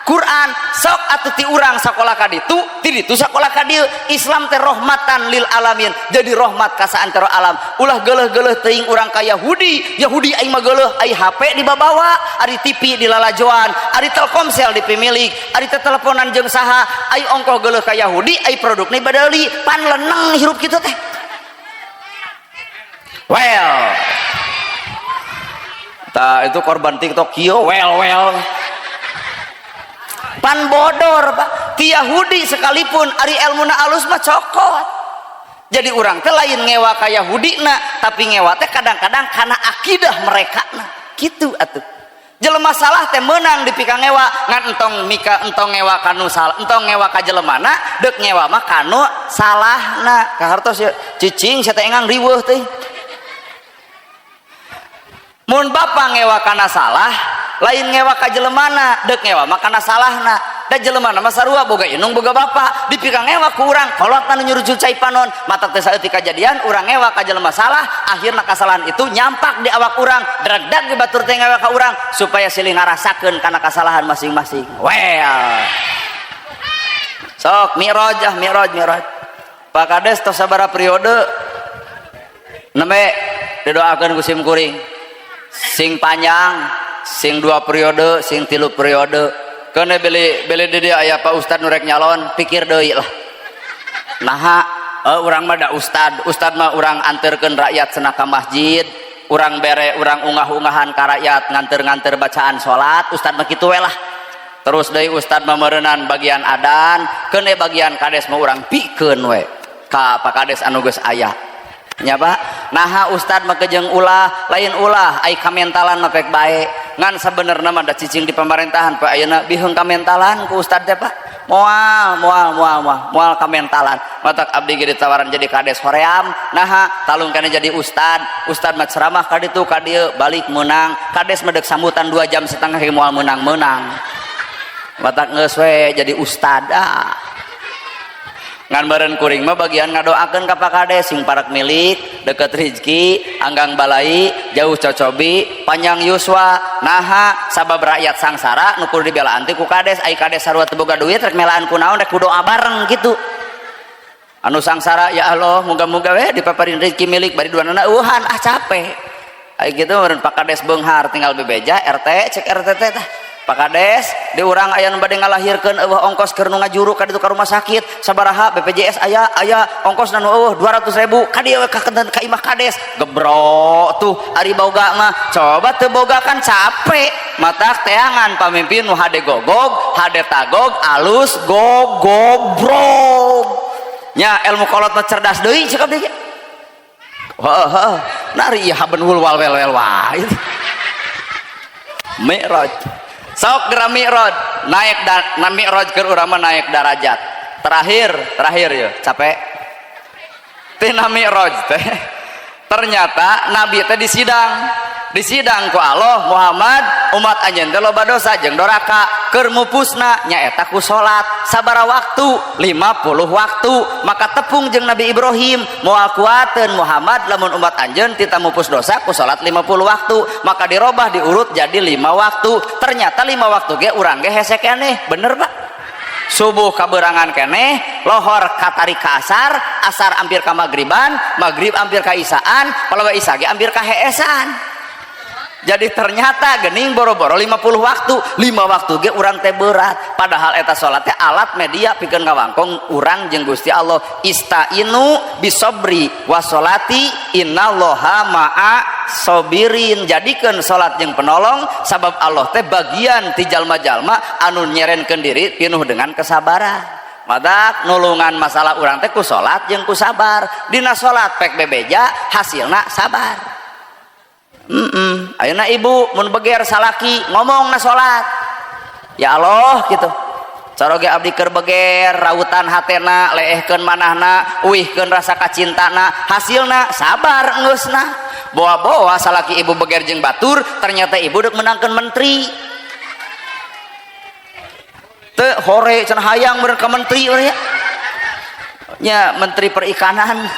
Quran. Sok atuh, ti urang sakola ka ditu, ti ditu sakola ka dieu. Islam teh rahmatan lil alamin, jadi rahmat ka saantero alam. Ulah geuleuh-geuleuh teuing urang ka Yahudi. Yahudi aing mah geuleuh, ai HP dibabawa, ari TV dilalajoan, ari Telkomsel dipimilik, ari teteleponan jeung saha. Ai ongkoh geuleuh ka Yahudi, ai produkna badeuli, pan leneng hirup kitu teh. Well, ta itu korban TikTok kieu, well well, pan bodor, Pak. Ti Yahudi sekalipun ari ilmuna alus mah cokot. Jadi urang teh lain ngewa ka Yahudi na, tapi ngewa teh kadang-kadang karena akidah mereka na gitu atuh. Jelema salah teh menang dipika ngewa, ngan entong mika, entong ngewa kanu salah, entong ngewa ka jelemana, deuk ngewa mah kanu salahna. Kahartos ya, cicing sia teh, engang riweuh teh. Mun bapak ngewa kana salah, lain ngewa ka jelemana, deuk ngewa mah kana salahna. Da jelemana mah sarua, boga indung boga bapak. Dipika ngewa ku urang, kolot anu nyurucul cai panon. Matak teh saeutik kajadian urang ngewa ka jelema salah, akhirna kasalahan itu nyampak di awak urang, dragdag di batur teh ngewa ka urang, supaya silih ngarasakeun kana kasalahan masing-masing. Well, sok mi'raj, ah, mi'raj, mi'raj. Pak Kades tos sabaraha periode? Nembe didoakeun ku sim kuring sing panjang, sing dua periode, sing tilu periode. Kena beli beli di dia aya Pak Ustad nu rek nyalon, pikir deui lah. Naha? Urang mah da ustad, ustad mah urang anterkeun rakyat cenah ka masjid, urang bere, urang ungah-ungahan ka rakyat, nganter-nganter bacaan salat. Ustad mah kitu we lah. Terus deui ustad mah meureunan bagian adan. Keun bagian kades mah urang pikeun we ka Pak Kades anu geus aya nya, Pak. Naha ustad mah kejeng ulah? Lain ulah, ai kamentalan mah pek bae, ngan sabenerna mah da cicing di pemerintahan, Pak, ayeuna biheung kamentalan ku ustad teh, Pak. Moal, moal, moal, moal, moal kamentalan. Matak abdi ge ditawaran jadi kades hoream. Naha? Talung kana jadi ustad. Ustad mah ceramah ka ditu ka dieu balik meunang. Kades mah deuk sambutan 2 jam setengah ge moal meunang-meunang. Matak geus we jadi ustad, ah. Ngan meureun kuring mah bagian ngadoakeun ka Pak Kades sing parak milik, deket rizki, anggang balai, jauh cocobi, panjang yuswa. Naha? Sabab rakyat sangsara nu kudu dibelaan teh ku kades. Ai kades sarua teu boga duit, rek melaan ku naon? Rek ku doa bareng gitu anu sangsara, ya Allah, moga-moga we dipaparin rezeki milik, bari duanana eueuhan, ah, capek. Ai kitu meureun Pak Kades beunghar, tinggal bebeja RT, cek RT teh, tah Pak Kades, di urang aya nu bade ngalahirkeun, euweuh ongkos keur nu ngajuru ka ditu ka rumah sakit, sabaraha? BPJS aya? Aya. Ongkosna nu euweuh 200.000, ka dieu we, ka ka imah kades. Gebro tuh ari boga mah, coba teu boga kan capek. Matak teangan pamimpin nu hade gogog, hade tagog, alus gogobrog nya. Ilmu kolot mah cerdas deui, cek abdi ge. Heeh heeh, nari ieu haben wul wal wel wel wae. Mi'raj, sok geura mi'raj, naik da, na mi'raj keur urang mah naik darajat. Terakhir, terakhir ya, capek. Tina mi'raj teh ternyata Nabi teh disidang, disidang ku Allah. Muhammad, umat anjeun teh loba dosa jeung doraka, keur mupusna nyaeta ku salat. Sabara waktu? 50 waktu. Maka tepung jeung Nabi Ibrahim, moal kuateun Muhammad lamun umat anjeun tita mupus dosa ku salat 50 waktu. Maka dirobah, diurut jadi 5 waktu. Ternyata 5 waktu ge urang ge hese keneh, bener, Pak. Subuh kaberangan keneh, lohor katari ka asar, asar hampir ka magriban, maghrib hampir ka isaan, kalau isa ge hampir ka heesan. Jadi ternyata gening boro-boro 50 waktu, 5 waktu ge urang teh berat. Padahal eta salat teh alat media pikeun ngawangkong urang jeung Gusti Allah. Istainu bisobri wasolati innallaha ma'a sobirin. Jadikeun salat jeung penolong, sabab Allah teh bagian ti jalma-jalma anu nyerenkeun diri pinuh dengan kesabaran. Matak nulungan masalah urang teh ku salat jeung ku sabar. Dina salat pek bebeja, hasilna sabar. Ayeuna ibu mun beger salaki ngomong na salat, ya Allah gitu, caroge abdi keur beger, rautan hatena, leehkeun manahna, uihkeun rasa kacintana, hasilna sabar geusna. Bawa-bawa salaki ibu beger jeung batur, ternyata ibu dek menangkeun menteri teu hore cenah, hayang bener ka menteri ya nya, menteri perikanan.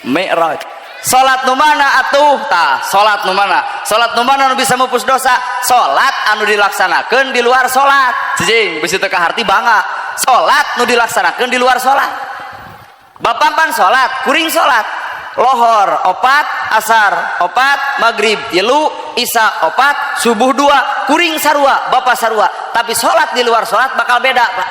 Mi'raj. Salat nu mana atuh tah? Salat nu mana? Salat nu mana nu bisa mupus dosa? Salat anu dilaksanakeun di luar salat. Cicing bisi teu kaharti, bangga. Salat nu dilaksanakeun di luar salat. Bapak pan salat, kuring salat lohor opat, asar opat, maghrib tilu, isya opat, subuh dua. Kuring sarua, bapak sarua, tapi salat di luar salat bakal beda, Pak.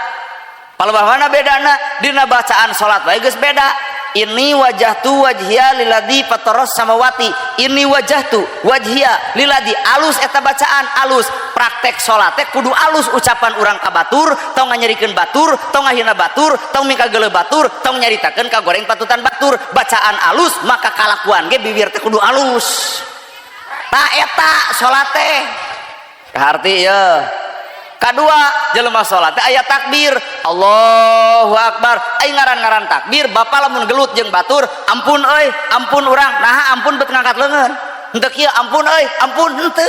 Palebah mana bedana? Dina bacaan salat wae geus beda. Inni wajjahtu wajhiya lilladzi fataras samawati, inni wajjahtu wajhiya lilladzi, alus eta bacaan, alus. Praktek salat teh kudu alus ucapan urang ka batur. Tong nganyerikeun batur, tong ngahina batur, tong mikageuleuh batur, tong nyaritakeun ka goreng patutan batur. Bacaan alus, maka kalakuan ge bibir teh kudu alus. Tah, eta salat teh kaharti ye. Kedua, jelema salat teh aya takbir, Allahu akbar. Ai ngaran-ngaran takbir, bapak lamun gelut jeung batur, ampun euy, ampun urang. Naha ampun bet ngangkat leungeun? Henteu kieu, ampun euy, ampun, henteu.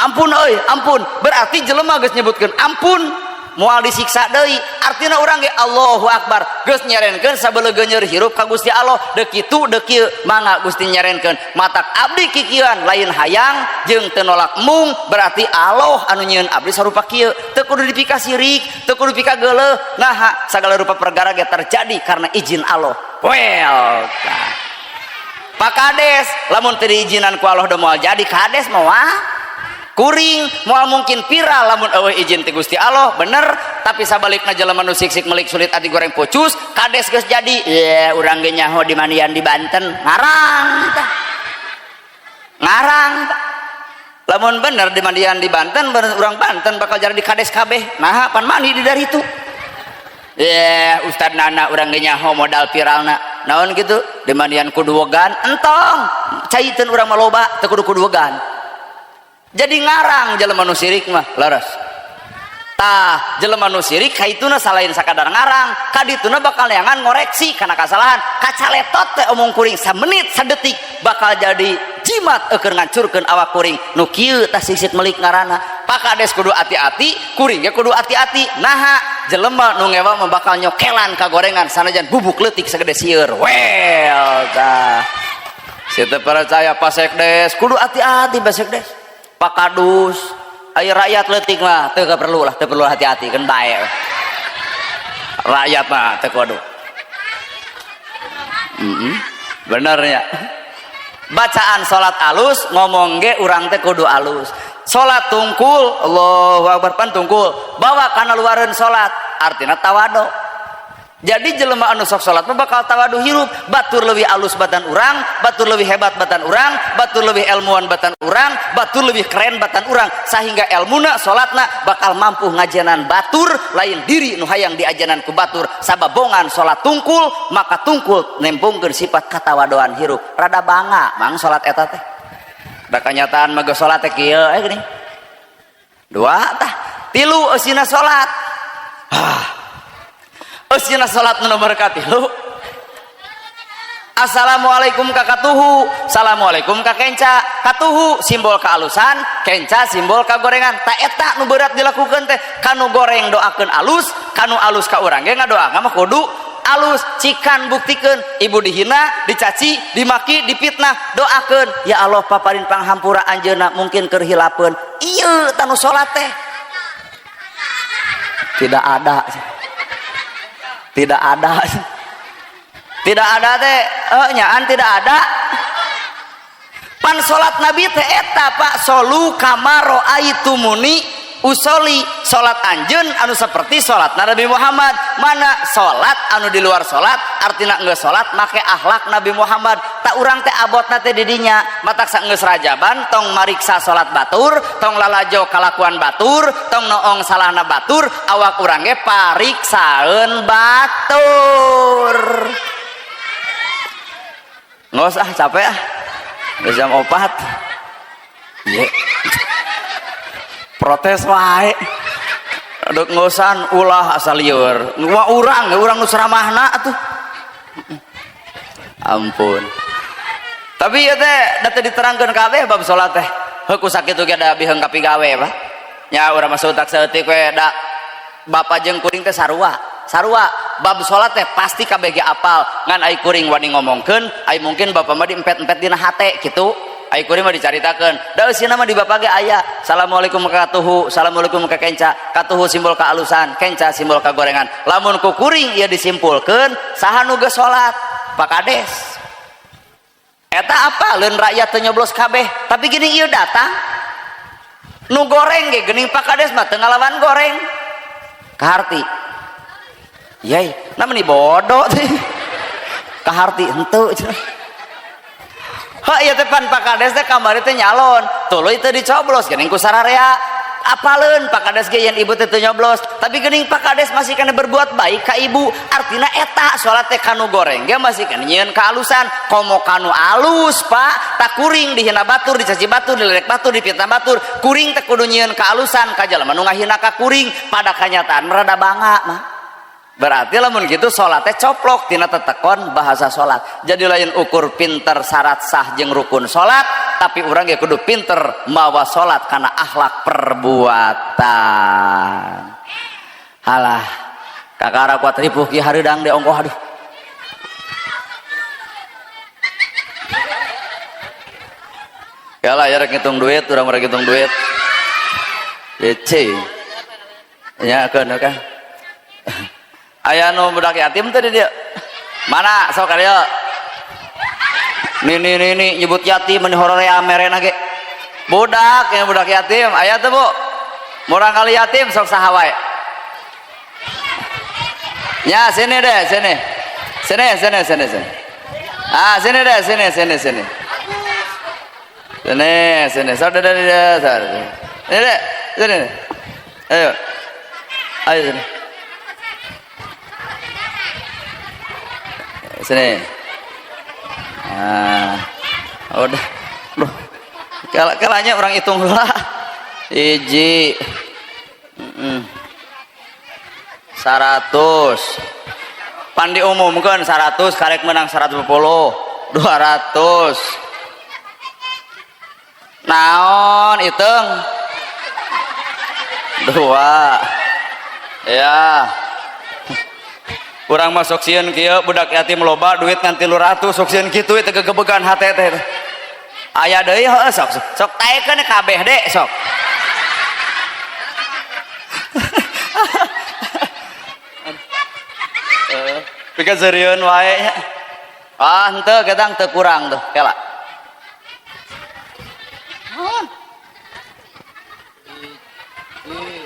Ampun euy, ampun. Berarti jelema geus nyebutkeun ampun, moal disiksa deui. Artina urang ge Allahu akbar, geus nyarenkeun sabeleugeun hirup ka Gusti Allah. Deuk kitu deuk kieu, mangga Gusti nyarenkeun. Matak abdi kikieuan lain hayang jeung teu nolak mung, berarti Allah anu nyieun abdi sarupa kieu. Teu kudu dipikasirik, teu kudu dipikageuleuh. Naha? Sagala rupa perkara ge terjadi karena izin Allah. Well, Pak Kades lamun teu diizinan ku Allah moal jadi kades, moal. Kuring moal mungkin viral lamun euweuh izin ti Gusti Allah, bener. Tapi sabalikna, jelema nu sik-sik melik sulit ati goreng pocus, kades geus jadi ye, urang ge nyaho di mandian di Banten. Ngarang tah, ngarang. Lamun bener di mandian di Banten, urang Banten bakal jadi kades kabeh. Nah, pan mandi di dari itu ya. Ustad Nana, urang ge nyaho modal viralna naon gitu di mandian kuduwegan. Entong caiteun, urang mah loba, teu kudu kuduwegan. Jadi ngarang jelema nu sirik mah, leres tah. Jelema nu sirik kaituna salain sakadar ngarang, kadituna bakal neangan ngoreksi kana kasalahan. Kacaletot teh omong kuring samenit sadetik bakal jadi jimat eukeun ngancurkeun awak kuring. Nu kieu tah sisit melik ngaranna. Pak Kades kudu hati-hati, kuring ge kudu hati-hati. Naha? Jelema nu ngewa mah bakal nyokelan kagorengan sanajan bubuk leutik sagede sieur. Well, tah si teu percaya, Pak Sekdes kudu hati-hati, Pak Sekdes, Pak Kadus. Ayo, rakyat leutik mah teu perlu lah, teu perlu hati-hati kan, bae rakyat mah teu kudu. Bener ya, bacaan salat alus, ngomong ge urang teh kudu alus. Salat tungkul, Allahu akbar, pan tungkul bawa kana luareun salat, artinya tawadu. Jadi jelema anu sok salat mah bakal tawadu hirup. Batur leuwih alus batan urang, batur leuwih hebat batan urang, batur leuwih ilmuwan batan urang, batur leuwih keren batan urang, sehingga elmuna, salatna bakal mampu ngajanan batur, lain diri nu hayang diajanan ku batur. Sababongan salat tungkul, maka tungkul nembongkeun sifat katawadoan hirup. Rada bangga mang salat eta teh. Da kanyataan mah geus salat teh kieu geuning. Dua tah, tilu eusina salat. Ah, eusina salat nu nomor katilu. Assalamualaikum ka katuhu, assalamualaikum ka kenca. Katuhu simbol kealusan, kenca simbol kagorengan. Tak eta nu berat dilakukan teh, kanu goreng doakeun alus, kanu alus ka urang ge ngadoa mah kudu alus. Cikan buktikeun, ibu dihina, dicaci, dimaki, dipitnah, doakeun, ya Allah paparin panghampura anjeunna, mungkin keur hilapeun. Ieu tanu salat teh. Tidak ada, tidak ada, tidak ada teh, nyaan tidak ada. Pan salat Nabi teh eta, Pak, shollu kama roaitumuni usholli. Salat anjeun anu seperti salat Nabi Muhammad. Mana salat anu di luar salat? Artina geus salat make akhlak Nabi Muhammad. Tak urang teh abotna teh di dinya. Matak saenggeus rajaban tong mariksa salat batur, tong lalajo kalakuan batur, tong noong salahna batur, awak urang ge pariksaeun batur. Nggak usah, capek ah. Geus jam 4. Ye. Protes wae. Dek ngosan ulah asal lieur. Wah urang nu ceramahna atuh. Ampun. Tapi ieu teh da teu diterangkeun kabeh bab salat teh. Heuh ku sakitu ge da biheung ka pigawe, Pak. Nya urang mah saeutak saeutik we da bapa jeung kuring teh sarua. Sarua bab salat teh pasti kabeh ge apal. Ngan ai kuring wani ngomongkeun, ai mungkin bapa mah diempet-empet dina hate kitu. Ai kuring mah dicaritakeun. Da eusina mah di bapa ge aya. Assalamualaikum ka katuhu, assalamualaikum ka kenca. Katuhu simbol kaalusan, kenca simbol kagorengan. Lamun ku kuring ieu disimpulkeun, saha nu geus salat? Pak Kades. Eta apa? Leun rakyat teu nyoblos kabeh. Tapi gini ieu datang. Nu goreng ge geuning Pak Kades mah teu ngalawan goreng. Kaharti. Yai, na meni bodoh teh. Kaharti henteu cenah. Heuh ieu teh pan Pak Kades teh kamari teh nyalon, tuluy teu dicoblos geuning ku sararea. Apaleun Pak Kades ge yen ibu teh teu nyoblos, tapi geuning Pak Kades masih kana berbuat baik ka ibu. Artina eta salat teh kanu goreng ge masih kana nyieun kaalusan, komo kanu alus Pak. Tak kuring dihina batur, dicaci batur, diledek batur, dipitnah batur. Kuring teh kudu nyieun kaalusan ka jalma nu ngahina ka kuring, pada kanyataan rada bangga mah. Berarti lamun gitu salat teh coplok tina tetekon bahasa salat. Jadi lain ukur pinter syarat sah jeung rukun salat, tapi urang ge kudu pinter mawa salat kana akhlak perbuatan. Halah, kakara kuat ripuh ki hareudang de ongkoh aduh. Yalah ya rek ngitung duit, urang rek ngitung duit. Ece. Nya keun ka. Aya nu budak yatim teh di dieu. Mana sok ka dieu? Nini nini nyebut yatim meni hororea merena ge. Budak yang budak yatim aya teu Bu? Murang kali yatim sok saha wae. Ya sini deh, sini. Sini sini sini sini. Ah sini deh, sini sini sini. Sini sini. Sok deh deh deh. Sini deh, sini. Ayo. Ayo sini. Sini. Ah, udah. Duh. Kalanya orang hitung heula. Hiji. 100. Pan diumumkeun 100 karek menang 110. 200. Naon hitung? 2. Ya. Urang mah sok sieun kieu budak yatim loba duit ngan 300 sok sieun kitu teh gegebegan hate teh. Aya deui heuh sok sok taekeun kabeh dek sok. Pikeun seurieun wae nya. Ah henteu ketang teu kurang tuh kela. Naon? 1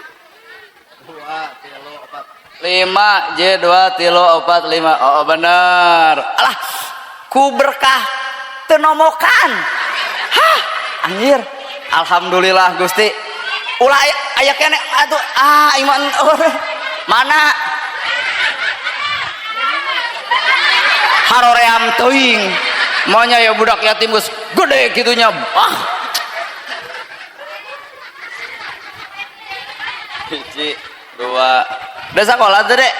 2 3 4 5 J 2 3 4 5. Oh bener. Alah ku berkah teu nomokan. Hah anjir. Alhamdulillah Gusti. Ulah aya keneh atuh ah iman oh. Mana? Haroream teuing. Maunya ya budak yatim geus gede kitunya. Ah. 1 2. Udah sekolah tuh, Dek?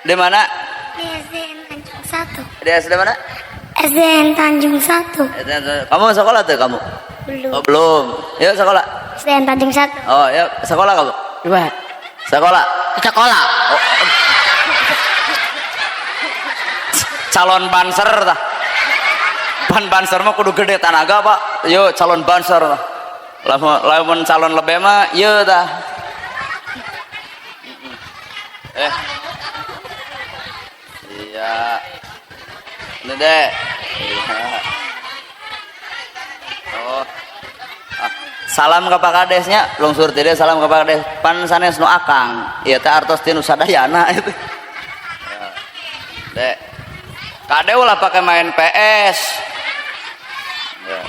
Di mana? Di SDN Tanjung 1. Di SD mana? SDN Tanjung 1. Kamu sekolah tuh kamu? Belum. Oh, belum. Yuk sekolah. SDN Tanjung 1. Oh, yuk sekolah kamu. Dua. Sekolah. Sekolah. Oh. Calon banser tah. Pan banser mah kudu gede tanaga, Pak. Yuk calon banser tah. Lamun calon lebih mah ieu tah. Iya. Ini deh. Iya. Oh. Ah. Salam ke Pak Kadesnya, lungsur tidak salam ke Pak Kades. Pan sanes nu akang. Ieu teh artos ti nu sadayana itu. Ya. Dek. Kade ulah pakai main PS. Ya.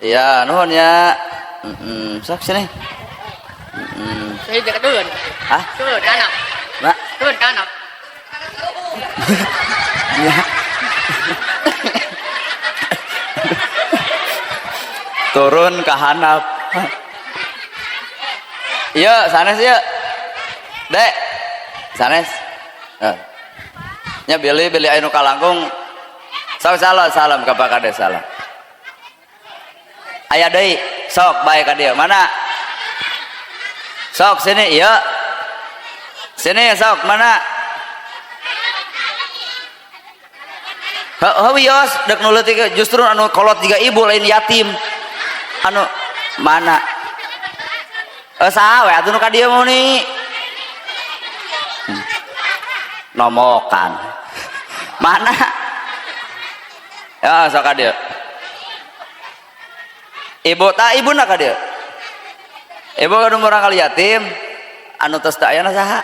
Iya, nuhun ya. Sok sini. Saya dekat turun. Hah? Turun anak. Nak. Turun anak. Ya. Turun ka handap. Iya, sanes ieu. Dek. Sanes. Heh. Nya bilih bilih aya nu kalangkung. Sok salam salam ka Pak Kades salam. Aya deui, sok bae ka dieu. Mana? Sok sini, ieu. Sini sok mana? Heuh wios dek nu leutik justru anu kolot jiga ibu lain yatim. Anu mana? Saha we atuh nu ka dieu mau nih? Nomokan. Mana? Ya sok ka dieu. Ibu tak ibu nak ka dieu. Ibu anu murang kali yatim anu tos teu ayana saha?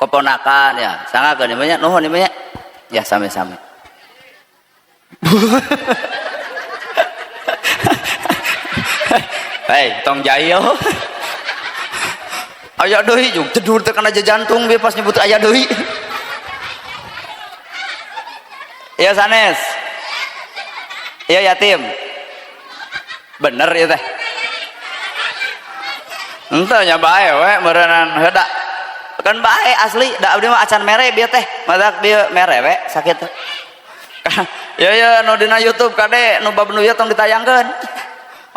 Keponakan ya. Sangakeun ieu nya nuhun ieu nya. Ya sami-sami. Hei, tong jahil. Aya deui jeung tedur teh kana jantung bieu pas nyebut aya deui. Iya sanes. Iya yatim. Bener ieu teh. Henteu nya bae we meureunnan heuda. Kan bae asli da abdi mah acan mere bieu teh. Matak bieu mere we sakit. Ya ya nu dina YouTube kade nu bab nu ieu tong ditayangkeun.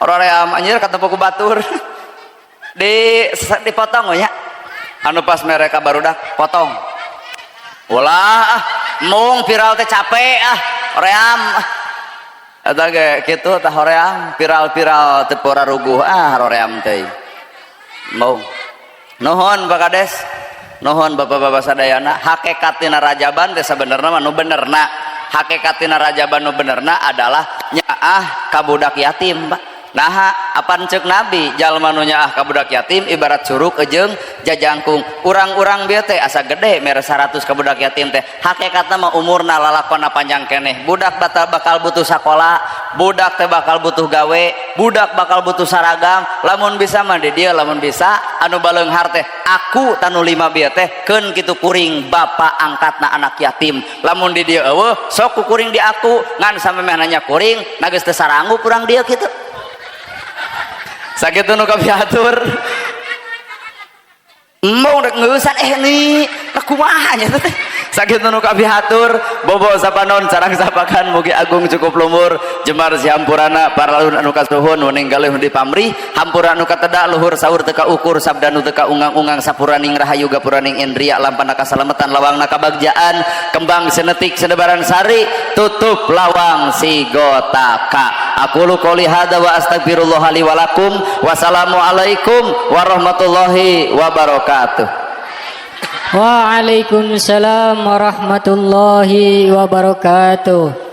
Ora anjir katempo ku batur. Di dipotong we nya. Anu pas mere ka barudak potong. Ulah ah, mung viral teh capek ah, hoream. Eta ge kitu tah hoream, viral-viral teu pora ruguh ah hoream teh. Mung. Nuhun Pak Kades. Nuhun Bapak-bapak sadayana, hakikat tina rajaban teh sabenerna mah nu benerna. Hakikat tina rajaban nu benerna adalah nyaah ka budak yatim, Pak. Naha apan ceuk Nabi jalma nu nyaah ka budak yatim ibarat curug jeung jajangkung. Urang-urang bieu teh asa gede mere 100 ka budak yatim teh. Hakikatna mah umurna lalakonna panjang keneh. Budak bakal butuh sakola, budak teh bakal butuh gawe, budak bakal butuh saragam. Lamun bisa mah di dieu, lamun bisa anu baleunghar teh aku tanu 5 bieu teh keun kitu kuring bapa angkatna anak yatim. Lamun di dieu eueuh sok ku kuring di aku ngan samemeh nanya kuring na geus teu saranggup urang dieu kitu. Sakitu nu kapiatur. Embung rek ngeusan nih, kumaha nya teh. Sakitu nu kapihatur, bobo sapanon sarang sapakan mugi agung cukup lumur, jemar sihampurana paralun anu kasuhun wening galih di pamrih, hampura anu kateda luhur saur teu kaukur sabda nu teu kaungang-ungang sapuraning rahayu gapuraning indria lampana kasalametan lawangna kabagjaan kembang senetik senebaran sari tutup lawang sigotaka. Aku lu qouli hadza wa astagfirullah li wa lakum. Wassalamualaikum warahmatullahi wabarakatuh. Waalaikumsalam warahmatullahi wabarakatuh.